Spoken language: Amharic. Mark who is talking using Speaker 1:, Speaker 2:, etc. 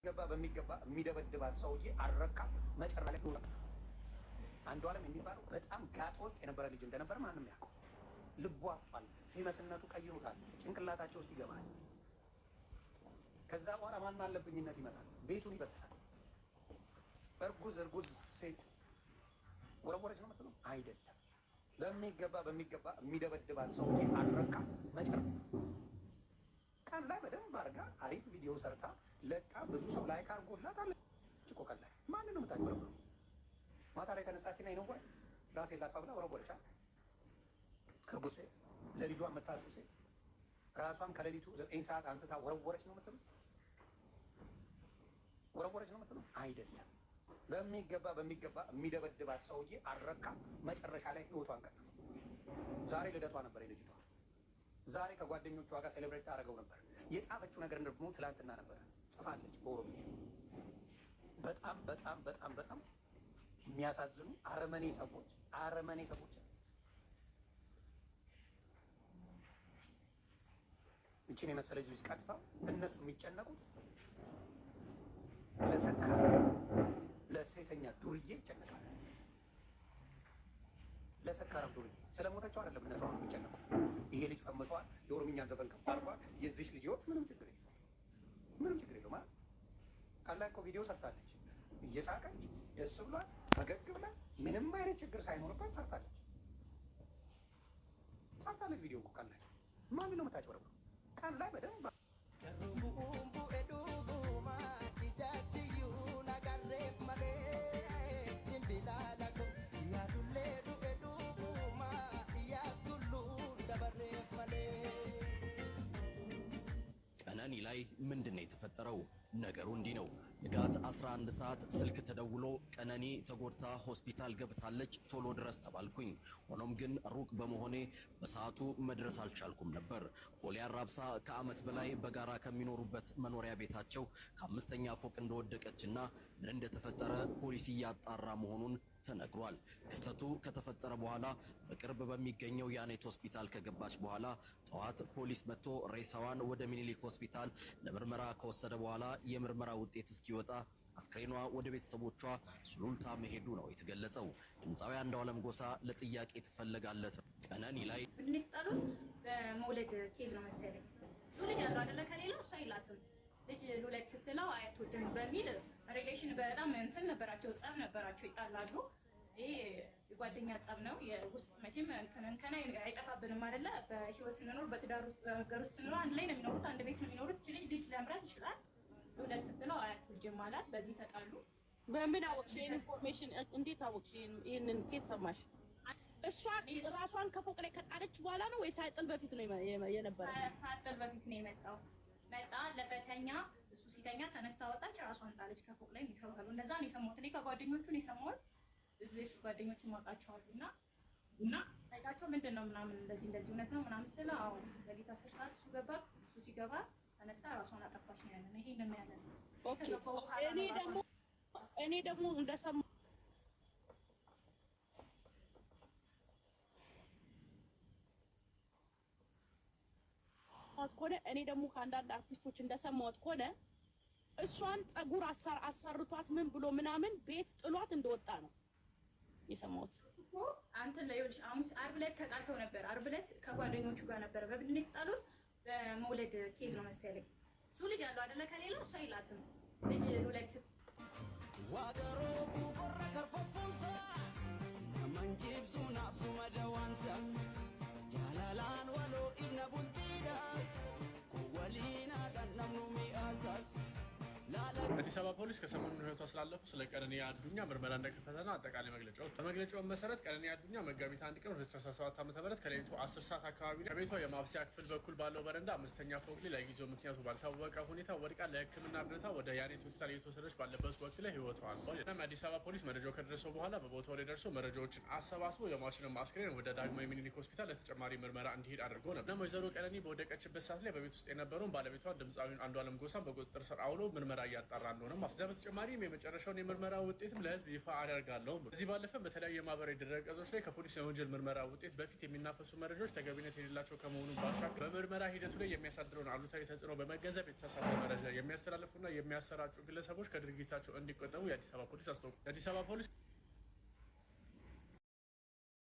Speaker 1: በሚገባ የሚደበድባት ሰውዬ አልረካም። መጨረሻ ላይ አንዱ አለም የሚባለው በጣም ጋጠወጥ የነበረ ልጅ እንደነበረ ማንም ያውቀው። ልቡ አጥቷል። Famous ነቱ ቀይሮታል። ጭንቅላታቸው ውስጥ ይገባል። ከዛ በኋላ ማን አለብኝነት ይመጣል። ቤቱን ይበትናል። እርጉዝ ሴት ወረወረች ነው የምትለው አይደለም። በሚገባ የሚደበድባት ሰውዬ አልረካም። መጨረሻ ቀን ላይ በደንብ አድርጋ አሪፍ ቪዲዮ ሰርታ ለቃ ብዙ ሰው like አድርጎላት አለ እኮ። ቀን ላይ ማንን ነው የምታጭበረብረው? ማታ ላይ ተነሳችና ይነው ወይ ራሴን ላጥፋ ብላ ወረወረች። እርጉዝ ሴት፣ ለልጇ የምታስብ ሴት ራሷን ከሌሊቱ 9 ሰዓት አንስታ ወረወረች ነው የምትለው? ወረወረች ነው የምትለው አይደለም። በሚገባ የሚደበድባት ሰውዬ አልረካም። መጨረሻ ላይ ህይወቷን ቀጠፈ። ዛሬ ልደቷ ነበር የልጅቷ። ዛሬ ከጓደኞቿ ጋር celebrate ታደርገው ነበር። የጻፈችው ነገር ደግሞ ትላንትና ነበረ ጽፋለች በኦሮምኛ። በጣም በጣም በጣም በጣም የሚያሳዝኑ አረመኔ ሰዎች፣ አረመኔ ሰዎች። እችን የመሰለች ልጅ ቀጥፈው እነሱ የሚጨነቁት ለሰካራም ለሴሰኛ ዱርዬ ይጨነቃል። ለሰካራም ዱርዬ ስለሞተችው አይደለም እነሱ አሁን የሚጨነቁ። ይሄ ልጅ ፈምሷል፣ የኦሮምኛን ዘፈን ከፍ አድርጓል። የዚች ልጅ ህይወት ምንም ችግር የለውም፣ ምንም ችግር የለውም። ማለት ቀን ላይ እኮ ቪዲዮ ሰርታለች፣ እየሳቀች ደስ ብሏል፣ ፈገግ ብላ ምንም አይነት ችግር ሳይኖርባት ሰርታለች ቪዲዮ እኮ ቀን ላይ። ማንን ነው የምታጭበረብረው? ቀን ላይ በደንብ
Speaker 2: ቀነኒ ላይ ምንድን ነው የተፈጠረው? ነገሩ እንዲህ ነው። ንጋት 11 ሰዓት ስልክ ተደውሎ ቀነኒ ተጎድታ ሆስፒታል ገብታለች፣ ቶሎ ድረስ ተባልኩኝ። ሆኖም ግን ሩቅ በመሆኔ በሰዓቱ መድረስ አልቻልኩም ነበር። ቦሌ አራብሳ ከዓመት በላይ በጋራ ከሚኖሩበት መኖሪያ ቤታቸው ከአምስተኛ ፎቅ እንደወደቀችና ምን እንደተፈጠረ ፖሊስ እያጣራ መሆኑን ተነግሯል። ክስተቱ ከተፈጠረ በኋላ በቅርብ በሚገኘው የአኔት ሆስፒታል ከገባች በኋላ ጠዋት ፖሊስ መጥቶ ሬሳዋን ወደ ሚኒሊክ ሆስፒታል ለምርመራ ከወሰደ በኋላ የምርመራ ውጤት እስኪወጣ አስክሬኗ ወደ ቤተሰቦቿ ሱሉልታ መሄዱ ነው የተገለጸው። ድምፃዊ አንዱዓለም ጎሳ ለጥያቄ ትፈለጋለት ቀነኒ ላይ
Speaker 3: ምንድን ነው የተጣሉት? በመውለድ case ነው መሰለኝ። እሱ ልጅ አለው አይደለ? ከሌላ እሷ የላትም። ልጅ ልውለድ ስትለው አያትወድም በሚል relation በጣም እንትን ነበራቸው፣ ጸብ ነበራቸው፣ ይጣላሉ። ይሄ የጓደኛ ጸብ ነው። የውስጥ መቼም እንትን እንከን አይጠፋብንም አይደለ? በህይወት ስንኖር፣ በትዳር ውስጥ፣ በሀገር ውስጥ ስንኖር አንድ ላይ ነው የሚኖሩት፣ አንድ ቤት ነው የሚኖሩት። ልጅ ልጅ ሊያምራት ይችላል። ልውለድ ስትለው አያትወጅም አላት። በዚህ ተጣሉ።
Speaker 4: በምን አወቅሽ? ይሄን information እንዴት አወቅሽ? ይሄንን ከየት ሰማሽ? እሷ ራሷን ከፎቅ ላይ ከጣለች በኋላ ነው ወይ ሳይጥል በፊት ነው የነበረው?
Speaker 3: ሳጥል በፊት ነው የመጣው። መጣ ለፈተኛ፣ እሱ ሲተኛ ተነስታ ወጣች፣ ራሷን ጣለች ከፎቅ ላይ ነው የተባለው። እንደዛ ነው የሰማሁት። እኔ ከጓደኞቹ ነው የሰማሁት። ብዙ የሱ ጓደኞችን ማውቃቸዋለሁ እና ጠይቃቸው ምንድን ነው ምናምን እንደዚህ እንደዚህ እውነት ነው ምናምን ስለ አዎ ሌሊት 10 ሰዓት እሱ ገባ። እሱ ሲገባ ተነስታ ራሷን አጠፋች ነው ያለን። ይሄን ነው ያለን።
Speaker 4: Okay፣ እኔ ደግሞ እንደሰማሁት ከሆነ፣ እኔ ደግሞ ከአንዳንድ አርቲስቶች እንደሰማሁት ከሆነ እሷን ፀጉር አሰርቷት ምን ብሎ ምናምን ቤት ጥሏት እንደወጣ ነው የሰማሁት።
Speaker 3: አንተ ላይ ይኸውልሽ፣ ሐሙስ ዓርብ ዕለት ተጣልተው ነበር። ዓርብ ዕለት ከጓደኞቹ ጋር ነበር። በምንድን ነው የተጣሉት? በመውለድ case ነው መሰለኝ። እሱ ልጅ አለው አይደለ? ከሌላ እሷ የላትም። ልጅ ልውለድ
Speaker 5: Waagaroo qorra karfaffuunsa naman jibsu naafsu madawaansa jaalalaan waloo ibna bultiidhaas kun waliinaadhaan namnu mi'aasaas.
Speaker 6: አዲስ አበባ ፖሊስ ከሰሞኑ ህይወቷ ስላለፉ ስለ ቀነኒ አዱኛ ምርመራ እንደከፈተና አጠቃላይ መግለጫ ወጥቷል። በመግለጫው መሰረት ቀነኒ አዱኛ መጋቢት 1 ቀን 2017 ዓ.ም ከሌሊቱ 10 ሰዓት አካባቢ ላይ ከቤቷ የማብሰያ ክፍል በኩል ባለው በረንዳ አምስተኛ ፎቅ ላይ ለጊዜው ምክንያቱ ባልታወቀ ሁኔታ ወድቃ ለሕክምና እርዳታ ወደ ያኔት ሆስፒታል እየተወሰደች ባለበት ወቅት ላይ ህይወቷ አልፏል። እናም የአዲስ አበባ ፖሊስ መረጃው ከደረሰው በኋላ በቦታው ላይ ደርሶ መረጃዎችን አሰባስቦ የሟችንም አስክሬን ወደ ዳግማዊ ምኒልክ ሆስፒታል ለተጨማሪ ምርመራ እንዲሄድ አድርጎ ነበር። እናም ወይዘሮ ቀነኒ በወደቀችበት ሰዓት ላይ በቤት ውስጥ የነበረውን ባለቤቷን ድምፃዊውን አንዱዓለም ጎሳን በቁጥጥር ስር አውሎ ምርመራ እያጣራ እንደሆነም ከዛ በተጨማሪም የመጨረሻውን የምርመራ ውጤትም ለህዝብ ይፋ አደርጋለሁ። ከዚህ ባለፈም በተለያዩ የማህበራዊ ድረገጾች ላይ ከፖሊስ የወንጀል ምርመራ ውጤት በፊት የሚናፈሱ መረጃዎች ተገቢነት የሌላቸው ከመሆኑ ባሻገር በምርመራ ሂደቱ ላይ የሚያሳድረውን አሉታዊ ተጽዕኖ በመገንዘብ የተሳሳተ መረጃ የሚያስተላልፉና የሚያሰራጩ ግለሰቦች ከድርጊታቸው እንዲቆጠቡ የአዲስ አበባ ፖሊስ አስታውቋል። የአዲስ አበባ ፖሊስ